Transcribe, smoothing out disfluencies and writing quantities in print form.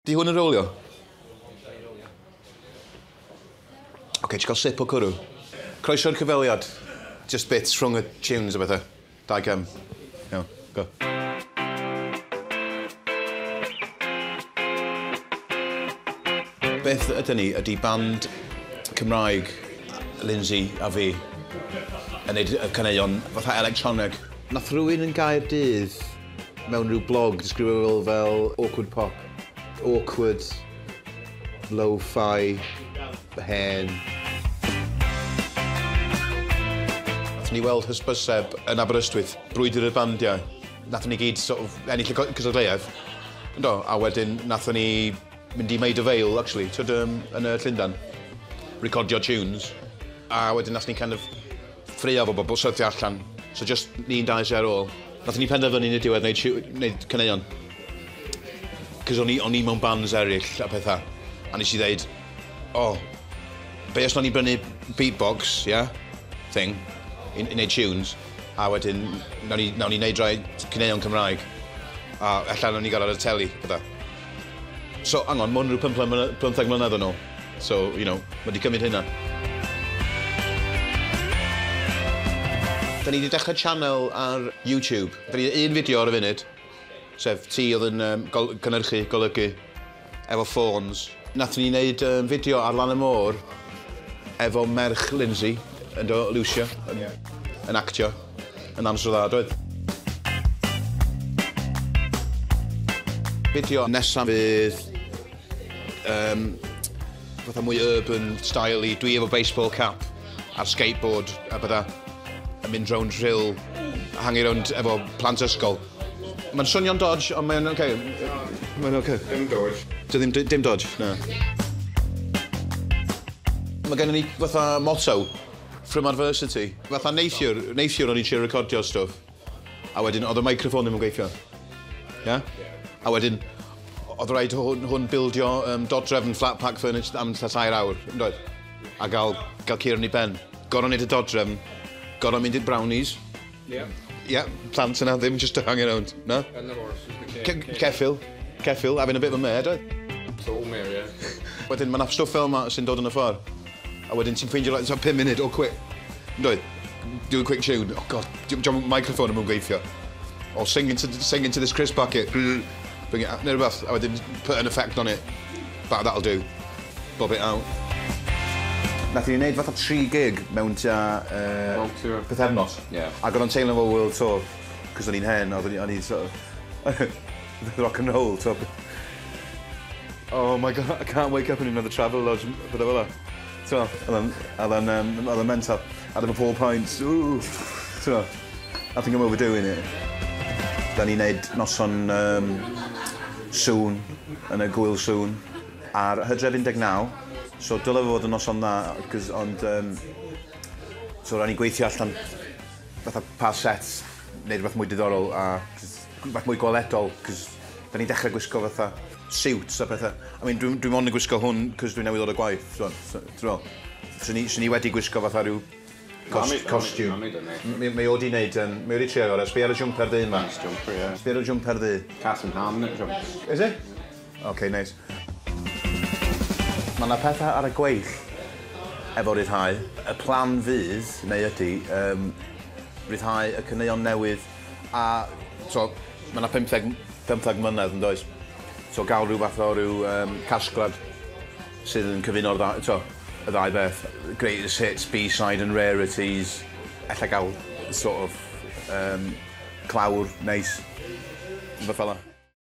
Di hwn yn rowlio? Oce, ti cael sip o cwrw. Croeso'r cyfweliad. Just bits rhwng y tunes a bethau. Dau gem. Iawn, go. Beth ydyn ni ydy band Cymraeg, Lindsay a fi, yn neud y caneuon fatha electronig. Nath rhywun yn Gaerdydd mewn rhyw blog disgrifio fel awkward pop. Awkward, lo-fi, hen. Nathon ni weld hysbyseb yn Aberystwyth, brwydr y bandiau. Nathon ni gyd sort of ennill y cystadleuaeth. Ynddo, a wedyn nathon ni mynd i Maida Vale, actually, twyd, yn y Llundain. Recordio tunes. A wedyn nathon ni kind of ffrio fo bobl, syrthio allan. So just ni'n dau sy ar ôl. Nathon ni penderfynu yn y diwedd wneud caneuon. Cos o'n i mewn bands eraill a pethau. A nes i ddeud, oh, be os nawn ni brynu beatbox, yeah, thing, i wneud tunes, a wedyn nawn ni wneud rai caneuon Cymraeg, a ella nawn ni gael ar y teli, pethau. So, hang on, mae hwn rhyw 15 mlynedd yn ôl. So, you know, mae wedi cymryd hynna. Da ni wedi dechrau channel ar YouTube. Da ni un fideo ar y funud, sef ti oedd yn cynhyrchu, golygu, efo ffôns. Nathon ni wneud fideo ar lan y môr efo merch Lindsay, yn do, Lucia, yn actio, yn amser dda, doedd? Fideo nesaf fydd fatha mwy urban style i dwi efo baseball cap a'r skateboard a bydda yn mynd rownd rhyl, hangi rownd efo plant ysgol. Mae'n swnio'n dodge, ond mae'n oce. Mae'n oce. Dim dodge. Dim, dim dodge, na. Mae gennym ni fatha motto, from adversity. Fatha neithiwr o'n i'n trio recordio stwff. A wedyn, oedd y microphone ddim yn gweithio. Yeah? A wedyn, oedd rhaid hwn bildio dodrefn flat pack furniture am 3 awr, yn doedd? A gael cur yn ei ben. Gorfod wneud y dodrefn, gorfod mynd i'r brownies. Yeah. Yeah, plant yna, ddim just to hang around, no? And the horses, the Ceffyl, having a bit of a mare, doedd? So mare, yeah. Wedyn, mae 'na stwff fel yma sy'n dod yn y ffordd. A wedyn ti'n ffeindio, like, 5 munud, oh, quick. Doedd? Do a quick tune. Oh, God, diolch microphone yn gweithio. Or sing into this crisp packet. Bring it out, neu rhywbeth, a wedyn put an effect on it. That'll do. Bob it out. Nath ni wneud fatha 3 gig mewn tua pythefnos. Yeah. Ac oedd o'n teimlo fel World Tour, cos o'n i'n hen, o'n i'n sort of rock and roll, top. Oh my God, I can't wake up in another travel lodge, bydde fel 'a. So, oedd o'n mental. Had efo 4 pints, ooh. So, I think I'm overdoing it. Da ni'n neud noson sŵn, yn y gwyl sŵn, ar Hydref 19. So dylai fod yn noson dda, ond so rhaid ni gweithio allan fatha pa set, neud rhywbeth mwy diddorol a rhywbeth mwy gweledol, cos da ni'n dechrau gwisgo fatha suits a pethau. I mean, dwi'n mond yn gwisgo hwn cos dwi'n newydd ddod o gwaith, so swn i wedi gwisgo fatha rhyw costume. Mae o di wneud, mae o di trio gorau, sbio ar y jumper ddu yma. Nice jumper, yeah. Sbio ar y jumper ddu. Cat and Ham knit jumper. Is it? Okay, nice. Mae yna pethau ar y gweill efo ryddhau. Y plan fydd, neu ydy, ryddhau y caneuon newydd a, so, mae yna 15 mlynedd yn does. So, gael rhyw fath o ryw casgliad sydd yn cyfuno'r y ddau beth. Greatest hits, B-side and rarities. Ella gael sort of clawr neis, rhywbeth fel 'na.